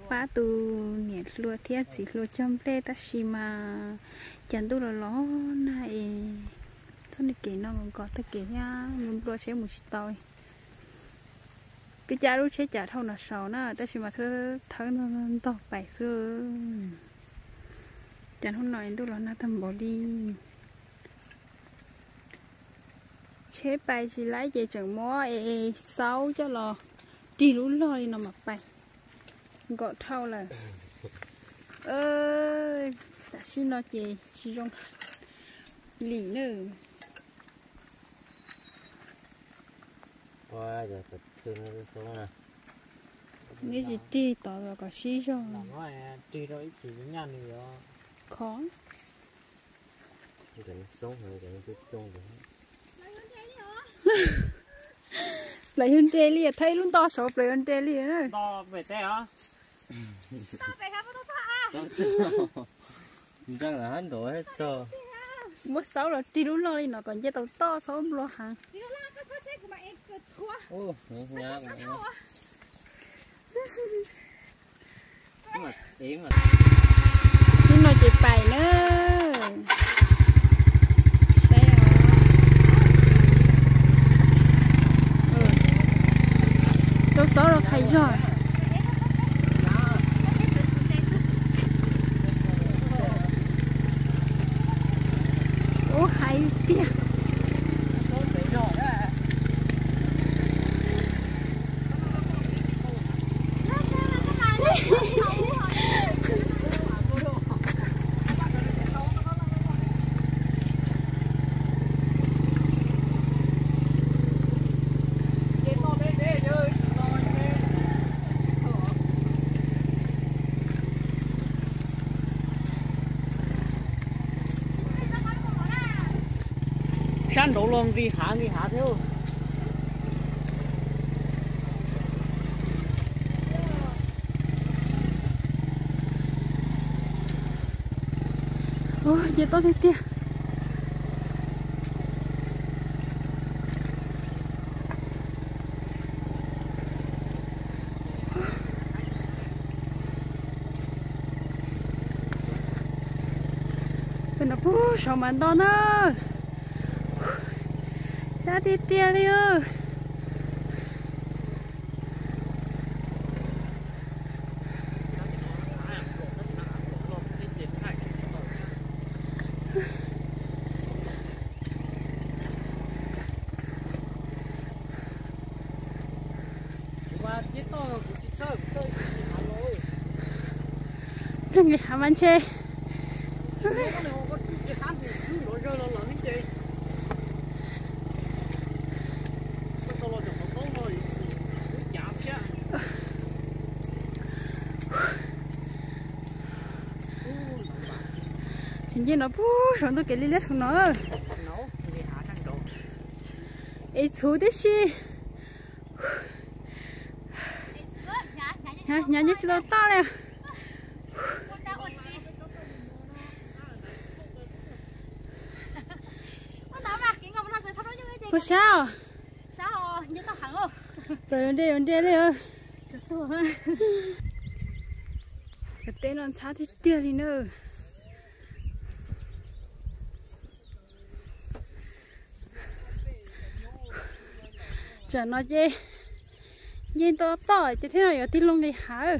Pab tus niam hluas thiab txiv hluas cog nplej tab sis mas cas ntuj los los nag es txoj niag kev no nkos tag kev thiab nplua nplua seb mus tsis tau. Twb caij lub tsheb cav dhau no saud na tab sis mas thawb ntog pais xwb. Cas hnub no ntuj los nag tag npaum li. Tsheb pais tsis laib ces tseem muab es xaub coj los rig lub log li no mas pais nkaum dhau lawm. Tam sim no ces tsis zoo li na. Neb tsis rig tod los kom sib zog. Kho. Plaws yuav nres li, thawb ib lub nto saud plaws yuav nres li na. Muab xaub los rig lub log li no kom nce tau toj txhob nplua heev. Hnub no ces pais na. Saib os. Rau xaub rau qhais zog. Ub, hais tiag. Sab nraud los nqis hav nqis hav thiab. Ua, ces tob tiag tiag. Peb no puag saum mas nto na. Sab tiag tiag li. Nqis hav mas ntshe. Tseem nce no puag saum ntuj kev liab liab saum no. Es txhuv tib si. Hnyav hnyav nyob tsis tau toj li. Puas sab os? Plaws yuav nres yuav nres li. Cov teb no ntxhab tiag tiag li na. Tsam no ces nce tau toj ces thiab no yuav tig loo nqis hav.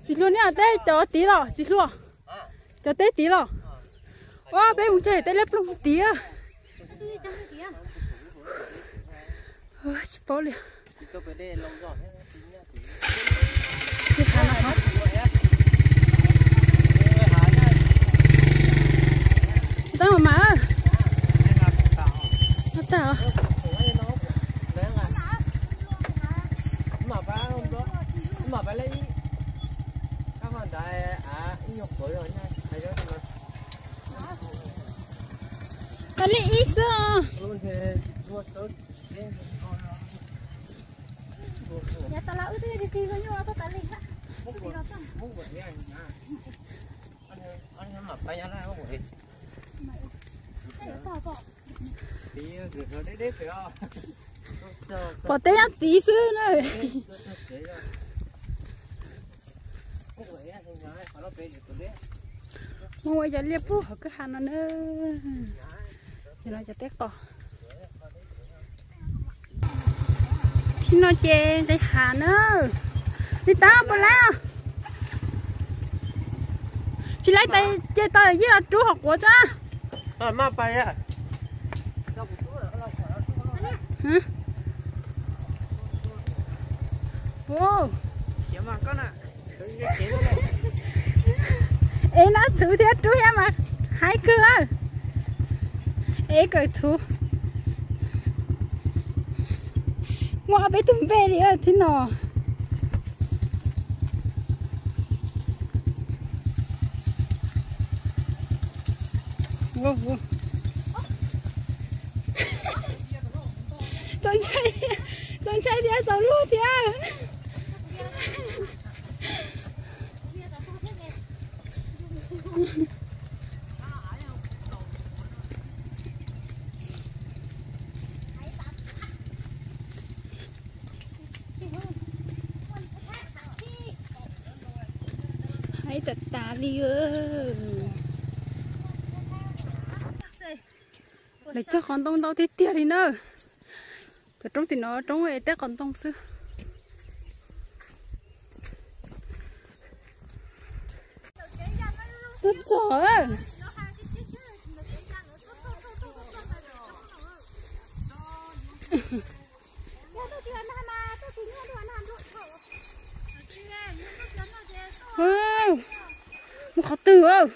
Txiv hluas, neb teb cov tid los txiv hluas? Cov teb tid los? Ua peb mus cog teb liab ploog tid. Tsis paub li. Tsis hav no hov. Tsis tau mas. No tag os. Tau li ib xwb os. Yav tas los wb twb yog tig tig nyuj tau tas li. Pom teb nyob tid xwb na. Mus ua cov liaj pug hauv kwj ha no na. Cov no cov teb qos. Tib no ces nqis hav na. Li tab puas laib os? Tsis laib tes ces tau yeej los rub hauv quav tso. Es no txhuv thiab rub thiab mas haib kawg. Es kawm txhuv. Muaj ob peb tug npej li thib no. Txaus ntshai thiab txaus luag thiab. Haib tas tas li. Lawv cog qos ntoo ntau tiag tiag li na. Cov roob tim no roob es teb qos ntoo xwb. Tuaj txog. Mus qhov twg?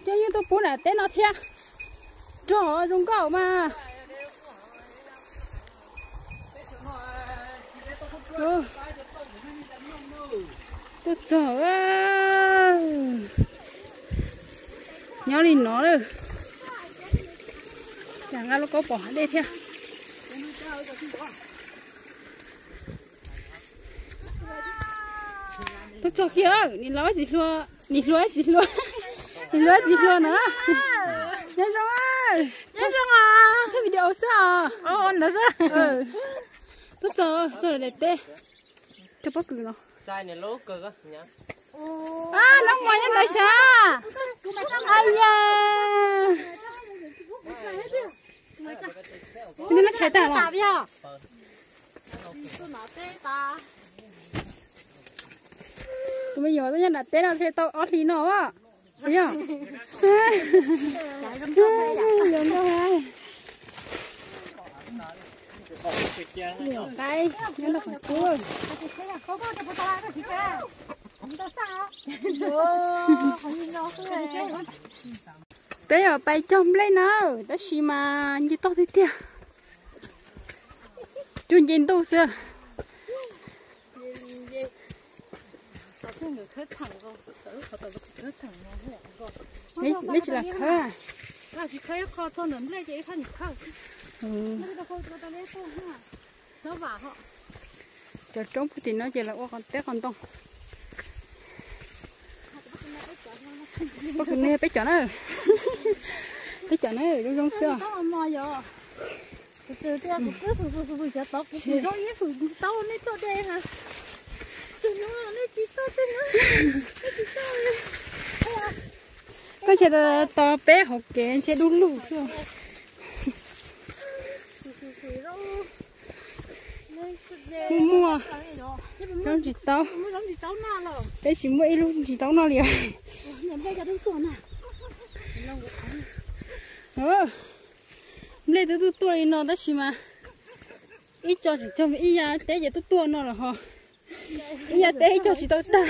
Coj nyuj tuaj pub nram teb no thiab. Rog zoo nkauj mas. Tuaj txog. Nyob li no lawm. Cas nqa lub kaub pom hav dej thiab. Tuaj txog kiag, nim los tsis hluas, nim hluas tsis hluas, nim hluas tsis hluas na. Nyob zoo. Nyob zoo os. Thaij video xwb os. Tuaj txog, txog daim teb. Rau pob kws no. Nab mos nyob ntawd xyov. Aya. Neb tshais tag los? Tus me nyuam tuaj nyob nram teb no thiaj tau ob hlis no. Yog. Yog nkauj hab. Nyuam qaib nyob nrog qhov cub. Peb yuav pais cog nplej na, tab sis mas nce toj tiag tiag. Cuag nce ntuj xwb. Neb tsis lam khawb. Cov roob puag tim no ces lawv ua teb qos ntoo. Peb cov na, peb cov na, zoo zoo xwb. Koj ntshe tos peb hauv kev ntshe dub lug xwb. Muaj muaj zaub ntsis taub, peb tsis muaj ib lub ntsis taub noj li. Nplej twb tuaj tuaj li no tab sis mas ib co tseem cog ib yav teb ces tuaj tuaj no los ho. Ib yav teb ib co tsis tau tag.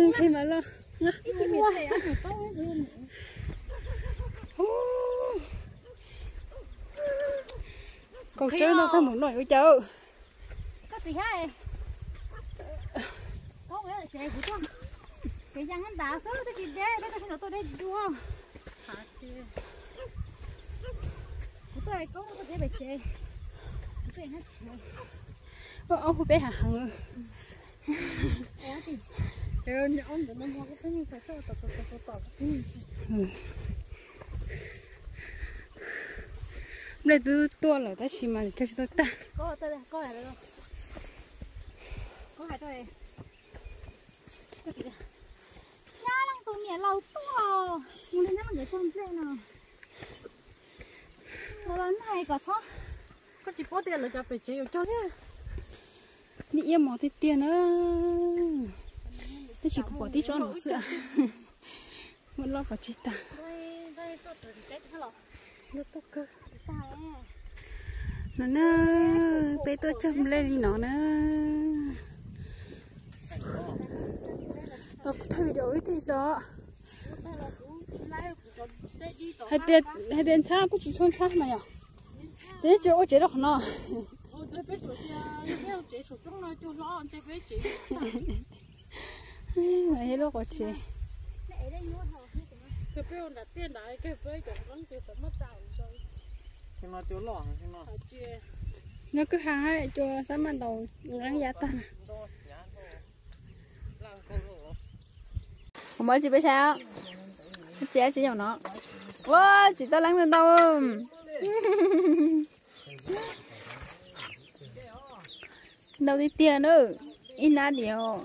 Nqaij mas los. Kaus tsawb no tag mus no yuav cas. Kuv tuaj kev yas ntab xwb, twb tsis deb, peb tuaj sib nraus tuaj deb dua. Kuv tuaj koob tuaj teb pem tsev, kuv tuaj hab tsev. Ob hu peb hav heev. Nplej twb tuaj lawm tab sis mas cog tsis tau tag. Nyab leej tus niam laus tuaj, mus li nyab leej nkawd cog nplej no. Los los nag kom txhob, koj tsis paub tias lawv cov pem tsev yuav cog thiab. Nij iab mos tiag tiag na, tab sis kuv pom tib tsob no xwb. Muab loj kom tsis tas. No na, peb tuaj cog nplej li no na. Tau kuv thaij video ib teg tso. Hais tias ntxhab kuj tsis tshua ntxhab mas yom. Ces tsis ua tsev rau qhov no. Lub qhov tsev. Nyob kwj ha hab cua xab maj ntaus nqeeb ya tag. Kuv muab tsis peb saib, tsis tsis yog no. Ua txiv toj leeb ntau ntau. Ntau tiag tiag na, ib nab diam.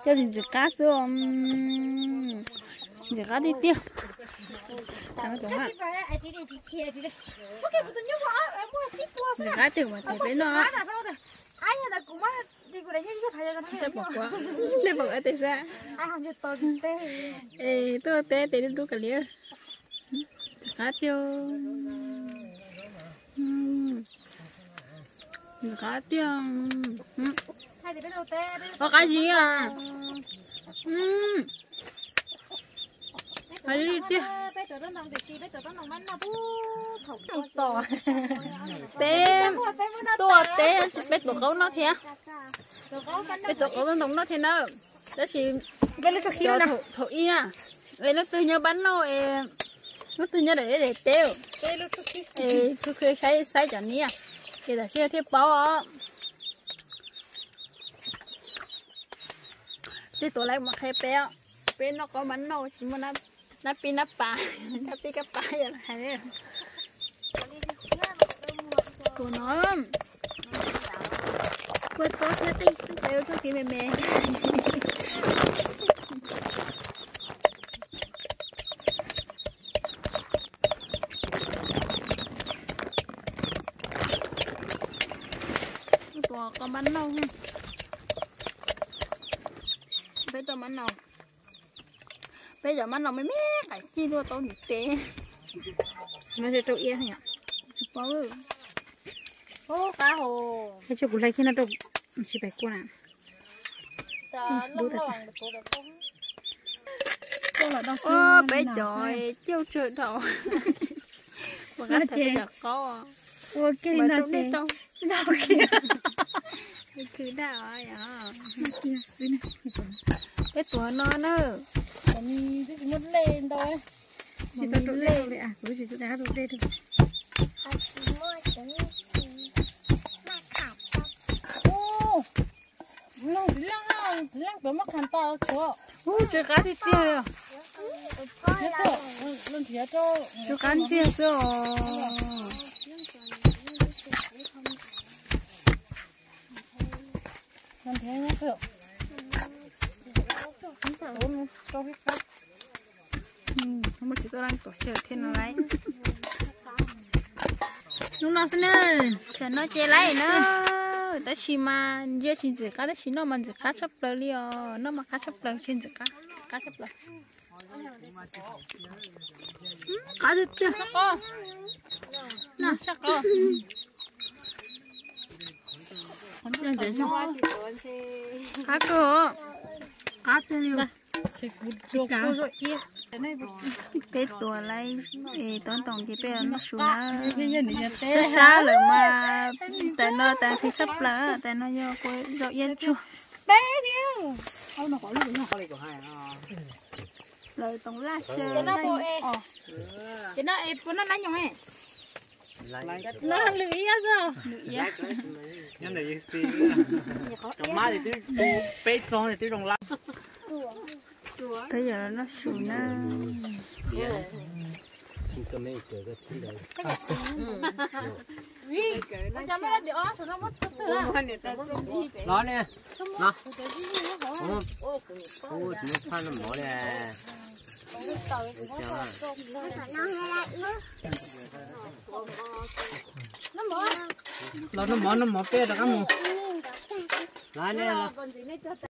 Cov ntxim qab xwb, ntxim qab tiag tiag. Ntxim qab tiag mas tes peb noj. Nej pom tes sab. Es tuaj teb tes dub dub kav liam. Ntxim qab tiag. Ntxim qab tiag. Ua qab zib. Qab zib tiag. Peb tuaj teb peb tuav qaub noj thiab. Peb tuav qaub noj thiab na. Tab sis thaum ib na, es leej twg nyob npab noj, leej twg nyob daim teb, es khwv khwv saib saib cov niab, ces tam sim thiaj paub os. Tej tuav lawv mus qhia peb, peb noj qaub npab noj tsis muaj nab pib nab pas, nab pib kab pas yog hais. Tus no, ua txob thiab qij xwb, peb ua txob kev me me. Tus qaub npab noj, peb tuav mab noj, peb cov mab noj me me qaim cig luaj tau ntim tes. No rau iab, tsis paub. Qab hos, kuv hlais kiag no rau, tsis pais kua na. Peb cov ciaj tsawg dhau. Ua qab thaij peb cov qaub, ua ke no ces khwv daj os. Peb tuav no na. Tsis muaj dej ntau, tsis tau rau dej li, kuv tsis tau rau dej rau. Txiv leej, txiv leej tuav muab qha tas tshuav. Ub, tsw qab tiag tiag li. Tsw qab tiag xwb os. Muaj txiv toj leej kom xyaw thiab no lauj. Hnub no xwb na, tam no ces lawm na. Tab sis mas ntsia tsis ntxim qab tab sis noj mas ntxim qab tshaj plaws li os. Noj mas qab tshaj plaws, ntxim qab, qab tshaj plaws. Qab tiag tiag. Qab kawg, qab tiag li. Peb tuav lawm es tob ntoos ces peb noj su na. Sab sab lawm mas tais no tais qhib tshaj plaws, tais no yog kua zaub iab tsuag. Peb thiab. Lawv toov laj xwb. Ces no es puas noj lab nyoos? No lwm iab xwb. Nyob ntawm yawg Xis, cov mab twb peb txog twb zoo lab. Peb yog noj su na. Los ne, no, ua tsis muaj phaj noj mov li. Los noj mov, noj mov peb rov qab mus. Los ne, los.